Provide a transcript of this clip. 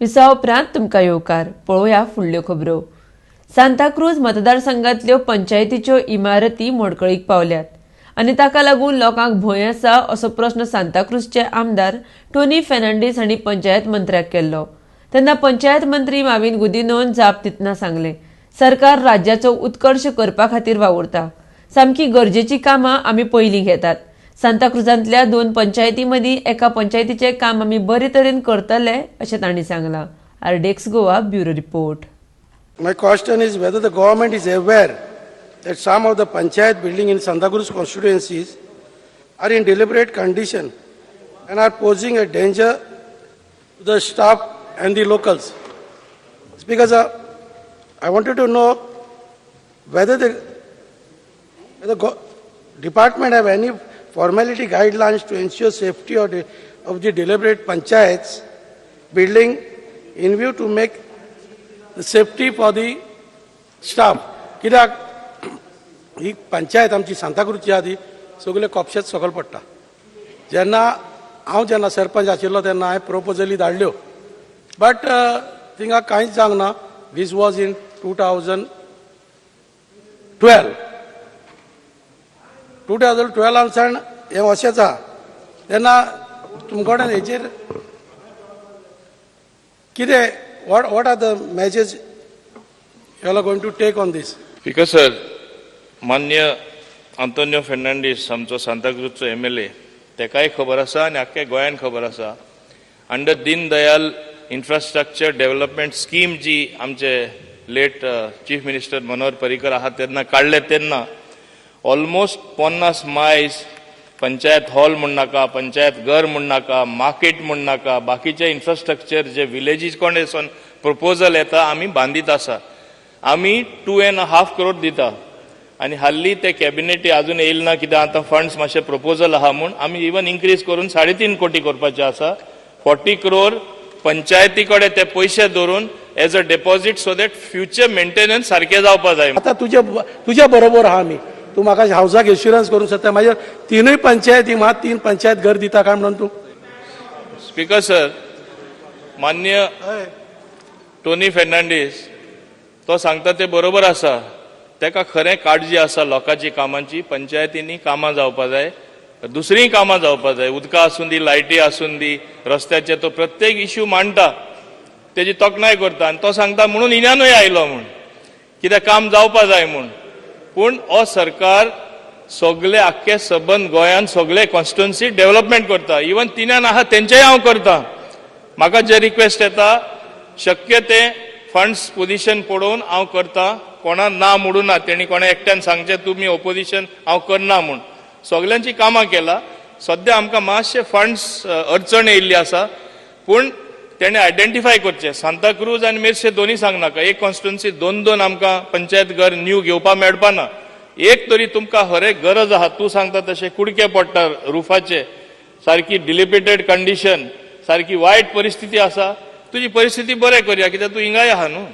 विसवा उपरांत तुमकां येवकार. पळोवया फुडल्यो खबरो. सांताक्रूज मतदारसंघातल्यो पंचायतीच्यो इमारती मोडकळीक पावल्यात आनी ताका लागून लोकांक भंय आसा, असो प्रस्न सांताक्रूजचे आमदार टोनी फेर्नांडीस हांणी पंचायत मंत्र्याक केल्लो. तेन्ना पंचायत मंत्री माविन गुदिन्होन जाप दितना सांगलें, सरकार राज्याचो उत्कर्श करपा खातीर वावुरता. सामकी गरजेची कामां आमी पयलीं घेतात. सांताक्रुजांतल्या दोन पंचायती मदीं एका पंचायतीचें काम आमी बरे तरेन करतले, अशें तांणी सांगलां. RDX Goa bureau report. My question is whether the government is aware that some of the panchayat building in Santacruz constituencies are in deliberate condition and are posing a danger to the staff and the locals. It's because I wanted to know whether department have any formality guidelines to ensure safety of the deliberate panchayats building in view to make the safety for the staff. कित्याक ही पंचायत आमची सांताक्रूजची आहा ती सगळे कोपशेच सकयल पडटा. जेन्ना हांव जेन्ना सरपंच आशिल्लो तेन्ना हांवें प्रोपोजली धाडल्यो, बट थिंगा कांयच जावंक ना. This was in 2012. 2012 सावन हें अशेंच आहा. तेन्ना तुमचे कडेन हेचेर कितें, what are the measures you are going to take on this? Speaker sir, मान्य आंतोनियो फेर्नांडीस, आमचो सांताक्रूजचो एमएलए, तेकाय खबर आसा आनी आख्ख्या गोंयान खबर आसा, under Deen Dayal infrastructure development scheme जी आमचे late chief minister Manohar Parrikar आहा तेन्ना काडले, तेन्ना ऑलमोस्ट 50 मायल्स पंचायत हॉल म्हण नाका, पंचायत घर म्हण नाका, मार्केट म्हण नाका, बाकीचे इन्फ्रास्ट्रक्चर जे विलेजीस कोण प्रपोजल येता, आमी बांदीत आसा. आमी 2.5 करोड दिता आनी हाल्ली ते कॅबिनेटी अजून येयल ना, कित्याक आतां फंड्स मातशे प्रपोजल आहा म्हूण आमी इवन इन्क्रीज करून 3.5 कोटी करपाचे आसा. 40 करोड पंचायती कडेन ते पयशे दवरून as a deposit, so that future maintenance सारकें जावपा जाय. आतां तुज्या बरोबर आहा आमी. तूं म्हाका हावजाक इन्शुरन्स करूंक सोदता, मागीर तिनूय पंचायती म्हाका तीन पंचायत घर दिता काय म्हणून तूं? स्पीकर सर, मान्य टोनी फेर्नांडीस तो सांगता ते बरोबर आसा. तेका खरें काळजी आसा लोकांची, कामांची. पंचायतींनी कामां जावपा जाय, दुसरीय कामां जावपा जाय, उदकां आसूं दी, लायटी आसूं दी, रस्त्याचे. तो प्रत्येक इश्यू मांडटा, तेजी तोखणाय करता आनी तो सांगता म्हणून इन्यानूय आयलो म्हूण, कित्याक काम जावपा जाय म्हूण. पूण हो सरकार सगले आख्खे सबंद गोंयान सगळे कॉन्स्टिट्युन्सी डेव्हलपमेंट करता. इवन तिन्यान आहा तेंचेय हांव करता. म्हाका जे रिक्वेस्ट येता, शक्य ते फंड्स पोझिशन पळोवन हांव करता. कोणा ना म्हणूं ना. तेणी कोणा एकट्यान सांगचें तुमी ओपोजिशन, हांव करना म्हूण. सगल्यांची कामां केला. सद्या आमकां मातशे फंड्स अडचण येयल्ली आसा, पूण तेणे आयडेंटिफाय करचें. सांताक्रूज आनी मेरशे दोनूय सांगनाका, एक कॉन्स्टिट्युन्सी दोन दोन आमकां पंचायत घर न्यू घेवपा मेळपा ना. एक तरी तुमकां खरें गरज आहा, तूं सांगता तशें कुडके पडटा रुफाचे, सारकी डिलिपिटेड कंडिशन, सारकी वायट परिस्थिती आसा. तुजी परिस्थिती बरें करया, कित्याक तूं हिंगाय आहा न्हू.